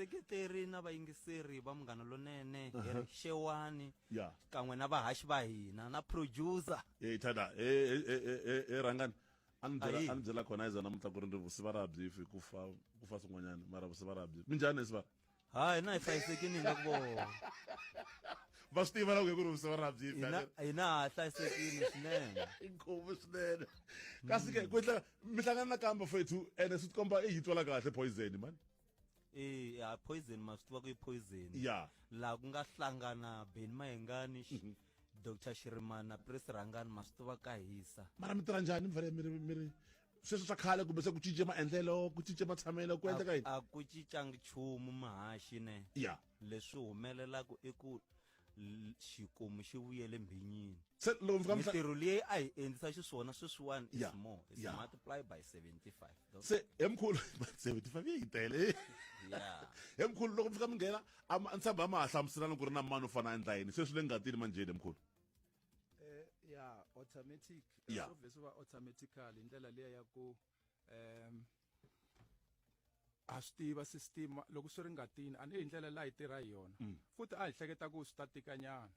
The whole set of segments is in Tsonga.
Vaseketeri na vayingiseri va Munghana Lonene hi ri xewani Ya. kan'we na vahaxi va hina na producer. Hey Thada, hey hey hey hey, hey Rangani. A ni byela Ayi. a ni byela khona iza namuntlha ku ri ndzi vusivara byi fi ku fa ku fa swin'wanyana mara vusivara byi. Minjhani sivara? Ha hina hi hlayisekini hi nga ku vona. Va swi tiva loko ku ri vusivara byi fi. Hina hina ha hlayisekini swinene. Inkomu swinene. Kasi ke ku endla mi hlangana nakambe fethu ene swi tikomba i yi twala kahle poison man. Eh, ya poison ma swi tiva ku i poison. Ya. Laha ku nga hlangana Benny Mayengani, Dr Shirimani na Prince Rhangani ma swi tiva ka hisa. Mara mi tirha njhani mi fanele mi ri mi ri sweswo swa khale kumbe se ku cince maendlelo ku cince matshamelo ku endleka yini? A ku cincangi nchumu muhaxi ne. Ya. Leswi humelelaka i ku xikomu xi vuyele mbhinyini. Se loko mi fika mi Mintirho leyi a hi endlisa xiswona sweswiwani is Yeah. more is Yeah. multiply by 75. Se he mkhulu 75 yi tele. Yeah. He mkhulu loko mi fika mi nghena a ma- ni tshemba ma ha hlamuselana ku ri na mani u fanele a endla yini sweswi le ngatini manjheni mkhulu. Ya automatic. Yeah. Swo vhe swi va automatically hi ndlela liya ya ku ha swi tiva system loko swi ri ngatini a ni hi ndlela laha yi tirha hi yona futhi a hi hleketa ku swi ta tika nyana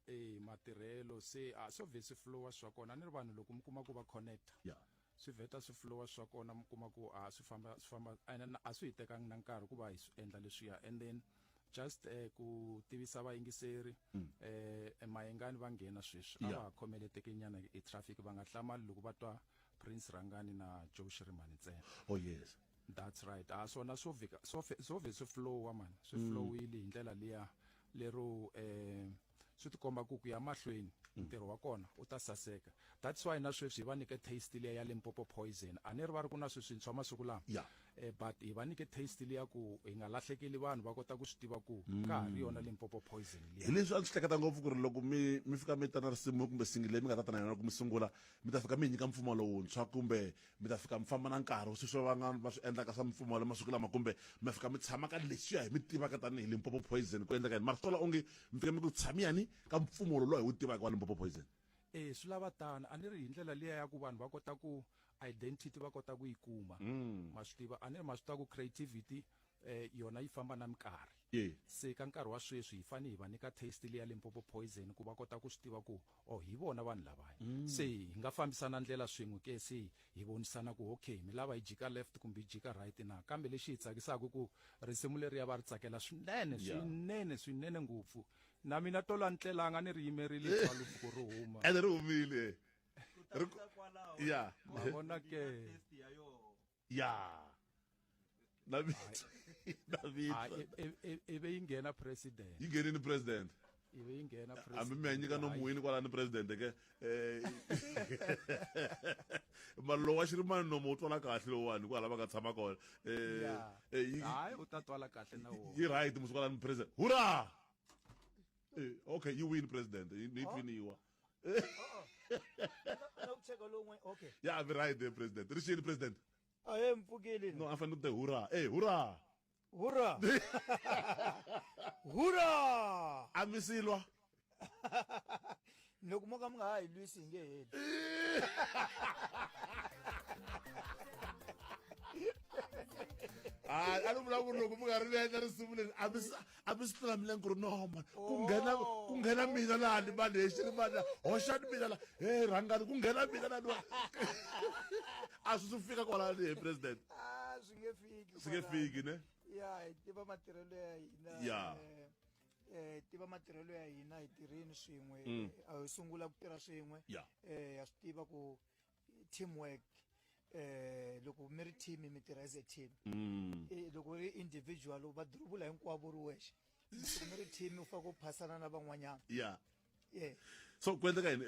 eh matirhelo se a swo vhe swi flowa swa kona a ni ri vanhu loko mi kuma ku va connecta Yeah. swi vheta swi flowa swa kona mi kuma ku a swi famba swi famba and a swi hi tekangi na nkarhi ku va hi swi endla leswiya and then just ku tivisa vayingiseri Mayengani va nghena sweswi a Yeah. va ha khomeleteke nyana hi traffic va nga hlamali loko va twa Prince Rhangani na Joe Shirimani ntsena. Oh yes. That's right. A swona swo vhika swo swo vhe swi flowa man swi flowile hi ndlela liya lero swi tikomba ku ku ya mahlweni ntirho wa kona u ta saseka. That's why na sweswi hi va nyike taste liya ya Limpopo Poison. A ni ri va ri ku na swilo swintshwa masiku lama. Yeah. But hi va nyike taste liya ku hi nga lahlekeli vanhu va kota ku swi tiva ku ka ha ri yona Limpopo Poison liya. Hi leswi a ndzi swi hleketa ngopfu ku ri loko mi mi fika mi ta na risimu kumbe single leyi mi nga ta ta na yona loko mi sungula mi ta fika mi hi nyika mpfumawulo wuntshwa kumbe mi ta fika mi famba na nkarhi sweswi va nga va swi endlaka swa mimpfumawulo masiku lama kumbe mi fika mi tshama ka leswiya hi mi tivaka tanihi Limpopo Poison ku endleka yini mara swi twala onge mi fika mi ku tshamiyani ka mpfumawulo lowu hi wu tivaka wa Limpopo Poison. E swi lava tano a ni ri hi ndlela liya ya ku vanhu va kota ku identity va kota ku yi kuma ma swi tiva a ni ri ma swi tiva ku creativity yona yi famba na minkarhi Yeah. se ka nkarhi wa sweswi hi fanele hi va nyika taste liya Limpopo Poison ku va kota ku swi tiva ku oh hi vona vanhu lavaya se hi nga fambisana ndlela swin'we ke se hi vonisana ku okay mi lava hi jika left kumbe hi jika right na kambe lexi hi tsakisaka ku risimu leriya va ri tsakela swinene Yeah. swinene swinene ngopfu na mina tolo a ni tlelanga ni ri yimerile 12 ku ri huma ene ri humile Ku ta fika kwalaho ya ma vona ke taste ya yona. ya na vito na Ah, vito ivi yi nghena president yi nghenini president ivi yi nghena hambi mi ya nyika nomuwini kwalani president ke mara lowu wa xirimani nomu wu twala kahle lowuwani kwala va nga tshama kona Yeah. Hayi u ta twala kahle na wona yi right musi kwalani president hurra okay yi win president yi ni twiniwa na ku cheka lowun'we okay ya vi right there president ri xini president ahe mpfukile no a fanele ku te hurra hurra hurra hurra a mi silwa loko mo ka mi nga ha hi lwisi hi nge heli hayi a ni vulavuri loko mi nga ri mi endla risimu leri a mi a mi swi tlula milenge ku ri no man ku nghena ku nghena mina laha ni mani hexi ni mani hoxani mina la he rhangani ku nghena mina la ni a swi swi fika kwalani he president a swi nge fiki swi nge fiki ne ya hi tiva matirhelo ya hina Ya. Tiva matirhelo ya hina hi tirhini swin'we a hi sungula ku tirha swin'we Ya. Ha swi tiva ku teamwork loko mi ri team mi tirha as a team loko u ri individual va durubula hinkwavo u ri wexe loko mi ri team u fanele ku phasana na van'wanyana ya yeah so ku endleka yini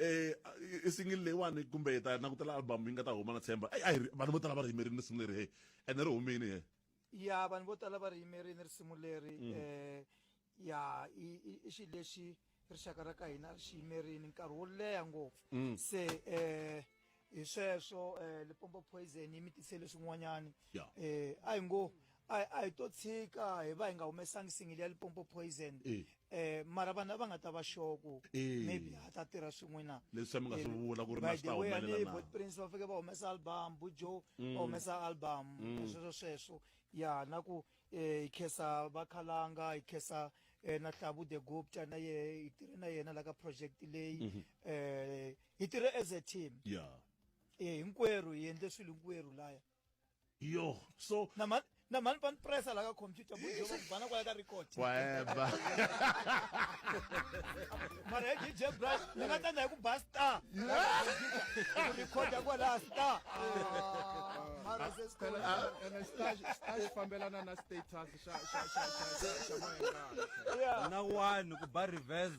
i single leyiwani kumbe hi ta langutela album yi nga ta huma na tshemba ai ai vanhu vo tala va ri yimerile risimu leri he ene ri humile he ya vanhu vo tala va ri yimerile risimu leri ya i xilo lexi rixaka ra ka hina ri xi yimerile nkarhi wo leha ngopfu se hi sweswo Limpopo Poison yi mi tisele swin'wanyani Yeah. A hi ngo a hi to tshika hi va hi nga humesangi single ya Limpopo Poison mara vanhu a va nga ta va sure ku maybe ha ta tirha swin'we na Leswi mi nga swi vula ku ri na by swi the ta way humelela ani na. Bot Prince va fike va humesa album Bujo va humesa album sweswo sweswo ya na ku Hi khensa Vakhalanga, hi khensa na Hlavu the Gupta na yehe hi tirhe na yena la ka project leyi. Hi tirhe as a team. Hinkwerhu hi endle swilo hinkwerhu laya. Yo, so Na mhani na mhani va ni pressa la ka computer bo va ku bana kwala ka record. Whatever. Mara he DJ Brian ni nga tanda hi ku ba star. Ku recorda kwala star. Ah, mara se swi Phela ene star star xi fambelana na status xa xa xa xa xa xa Mayengani. Yeah. Na one ku ba reverse.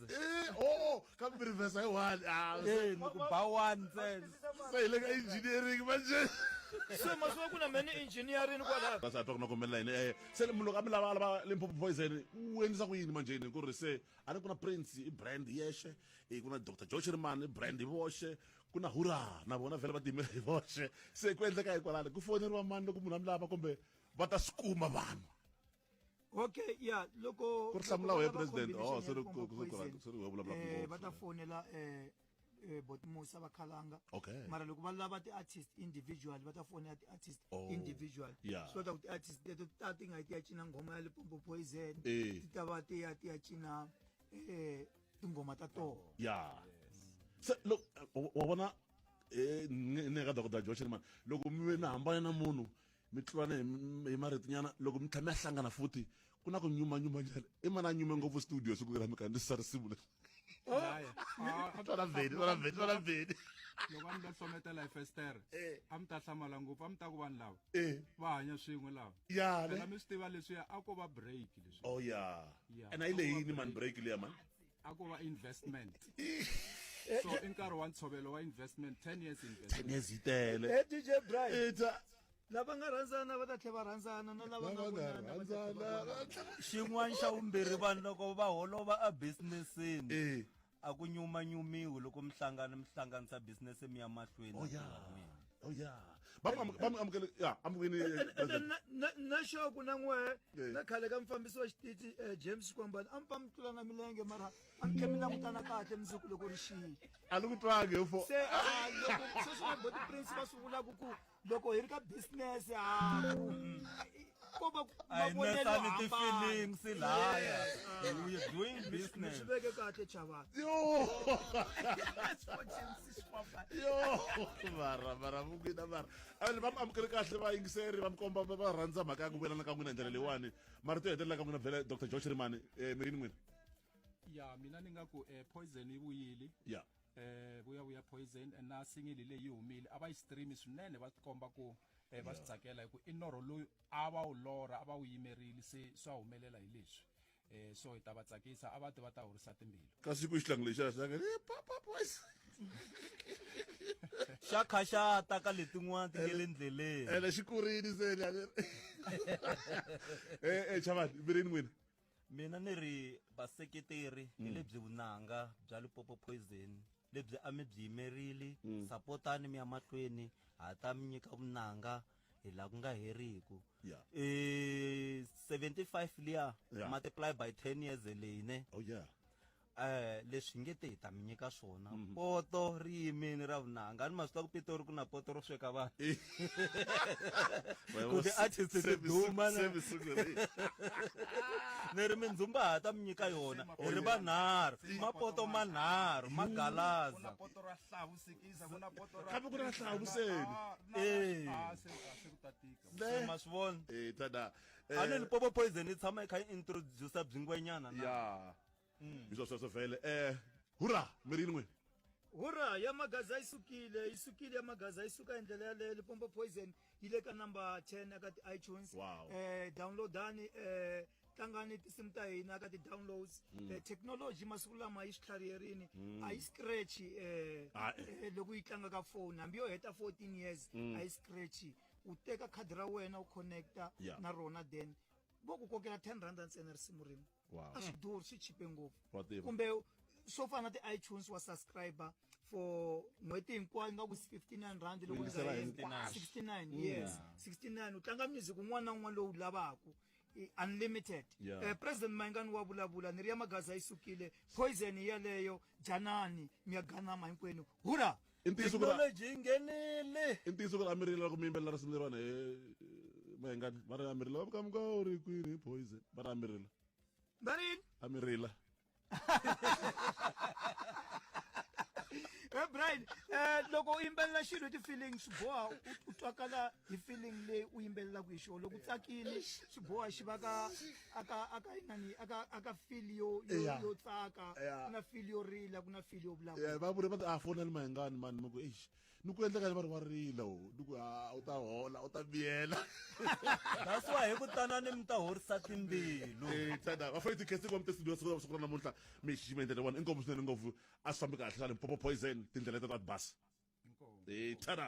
Oh, kambe reverse hi one. Ah, Eh, ni ku ba one ntsena. Se hi le ka engineering manje. Se masiku ku na many engineering kwala. Ka sa twa ku na kombela yini. Se munhu loko a mi lava a lava Limpopo Poison, u endlisa ku yini manje yini ku ri se a ni ku na Prince i brand yexe, ku na Dr. Joe Shirimani i brand hi voxe, ku na Hurrah na vona vhele va tiyimela hi voxe. Se ku endleka hi kwalano ku foneriwa mani loko munhu a mi lava kumbe va ta swi kuma vanhu. Okay, yeah, loko Ku ri hlamula loko wehe va lava president. Oh, combination ya sorry, Limpopo Poison, sorry, wehe vulavula ngopfu. va ta fonela Bot Musa va Khalanga. Mara loko va lava ti-artist individual va ta fonela ti-artist individual. So ta ku ti-artist teto ti ta ti nga yi ti ya cina nghoma ya Limpopo Poison, ti ta va ti ya ti ya cina tinghoma ta tona. Yeah. Se loko wa vona ni ka Dr. Joe Shirimani, loko mi ve mi hambana na munhu mi tlulana hi marito nyana, loko mi tlhela mi ya hlangana futhi ku na ku nyumanyuma nyana, i mana a nyume ngopfu studio siku leri mi kandziyisa risimu leri. Laya. Ah, Twana Veni, twana Veni, twana Veni. Loko a mi lo hlometela hi festere, a mi ta hlamala ngopfu, a mi ta ku vanhu lava va hanya swin'we lava. Ya, ne? Phela mi swi tiva leswiya a ko va break leswi. Oh yeah. Yeah. And a yi lehini man break liya man. A ko va investment. So i nkarhi wa ntshovelo wa investment, 10 years investment. 10 years yi tele. DJ Brian. Ita. Lava nga rhandzana va ta tlhela va rhandzana na lava nga Lava nga vonana va ta tlhela va rhandzana. vonana. Xin'wana xa vumbirhi, vanhu loko va holova a businessini, a ku nyumanyumiwi loko mi hlangana, mi hlanganisa business mi ya mahlweni. Oh yeah. Oh yeah. Va mi amukele, ya, amukeni, And president. then na sure ku na n'we na khale ka mufambisi wa xitichi, James Xikwambana, a mi pfa mi tlulana milenge, mara a mi tlhe mi langutana kahle mundzuku loko ri xile. A ni ku twangi he fo. Se, loko sweswi va Boti Prince va swi vulaka ku loko hi ri ka business, ha, ku ko va ku A hi mavonelo nesani hambana. ti-feelings laya. We are doing Mi business. swi veke kahle, Chavani. Yo. Yo, mara, mara, vukina, mara. A va mi amukele kahle vayingiseri, va mi komba va rhandza mhaka ya ku vuyelana ka n'wina hi ndlela leyiwani. Marito yo hetelela ka n'wina vhele Dr. Joe Shirimani, mi rini n'wina? Ya, mina ni nga ku Poison yi vuyile. Vuya vuya Poison na single leyi yi humile, a va yi stream swinene, va tikomba ku va swi tsakela hi ku i norho lowu a va wu lorha, a va wu yimerile, se swa humelela hi leswi. So hi ta va tsakisa, a va ti va ta horisa timbilu. Kasi ku xihlangu lexiya xa nga, papa boys. Xa khaxata ka letin'wana ti nge le ndleleni. Ene xi kurini se ni a Chavani, mi rini n'wina? Mina ni ri vaseketeri hi lebyi vunanga bya Limpopo Poison lebyi a mi byi yimerile, sapotani mi ya mahlweni, ha ta mi nyika vunanga hi laha ku nga heriku. 75 liya multiply by 10 years leyi ne. Oh yeah. Leswi nge te hi ta mi nyika swona. Poto ri yimini ra vunanga. A ni ma swi tiva ku Pitori ku na poto ro sweka vanhu. Ku ti artist ti duma na. Ni ri mindzhumba ha ta mi nyika yona. Hi ri vanharhu. Mapoto manharhu, magalaza. Ku na poto ra hlavusekisa, ku na poto ra Kambe ku na hlavusekisa. Ah, na ra ah, se, ah, se ku ta tika. Se ma swi vona? Tada. A ni Limpopo Poison yi tshama yi kha yi introduce byingwenyana na. Ya. Hi swo sweswo vhele. Hurra, mi ri yini n'wina? Hurra ya Magaza yi sukile, yi sukile ya Magaza, yi suka hi ndlela yaleyo. Limpopo Poison yi le ka number 10 eka ti-iTunes. Downloadani, tlangani tinsimu ta hina ka ti-downloads. Technology masiku lama yi swi tlhariherini, a yi scratch, Ah, loko yi tlanga ka phone, hambi yo heta 14 years a yi scratch. U teka khadi ra wena u connecta na rona, then vo ku kokela 10 rand ntsena risimu rin'we. Wow. A swi durhi, swi chipe ngopfu. Wa tiva. Kumbe swo fana na ti-iTunes wa subscriber for n'hweti hinkwayo nga ku 59 rand loko Yingisela ni nga hembi. hinkwaswo. 69, yes. 69 u tlanga music un'wana na un'wana lowu lavaka. Unlimited. President Mayengani wa vulavula, ni ri ya Magaza yi sukile, Poison yeleyo, Janani mi ya ganama hinkwenu. Hurra! I ntiyiso ku ri Technology yi nghenile. I ntiyiso ku ri a mi rila loko mi yimbelela risimu leriwani he Mayengani va ri a mi rila va ka u ri kwini poison va ri a mi rila va ri yini a mi rila he Brian eh loko u yimbelela xilo hi ti-feeling swi boha u twakala hi feeling leyi u yimbelelaka hi xona loko u tsakile swi boha xi va ka aka aka inani aka aka feel yo yo, Yeah. yo tsaka Yeah. ku na feel yo rila ku na feel yo vulavula Yeah, va vule va ta a fonela Mayengani mani mi ku eish ni ku endleka va ri wa rila o ni ku a u ta hola u ta miyela That's why hi ku tanani mi ta horisa timbilu. Eh, tsada va fanele tikhesi ku mi studio siku siku ra namuntlha mi xixima hi ndlela wona inkomu swinene ngopfu a swi fambi kahle swa Limpopo Poison tindlela leta ta basa Inkomu. Eh, tsada.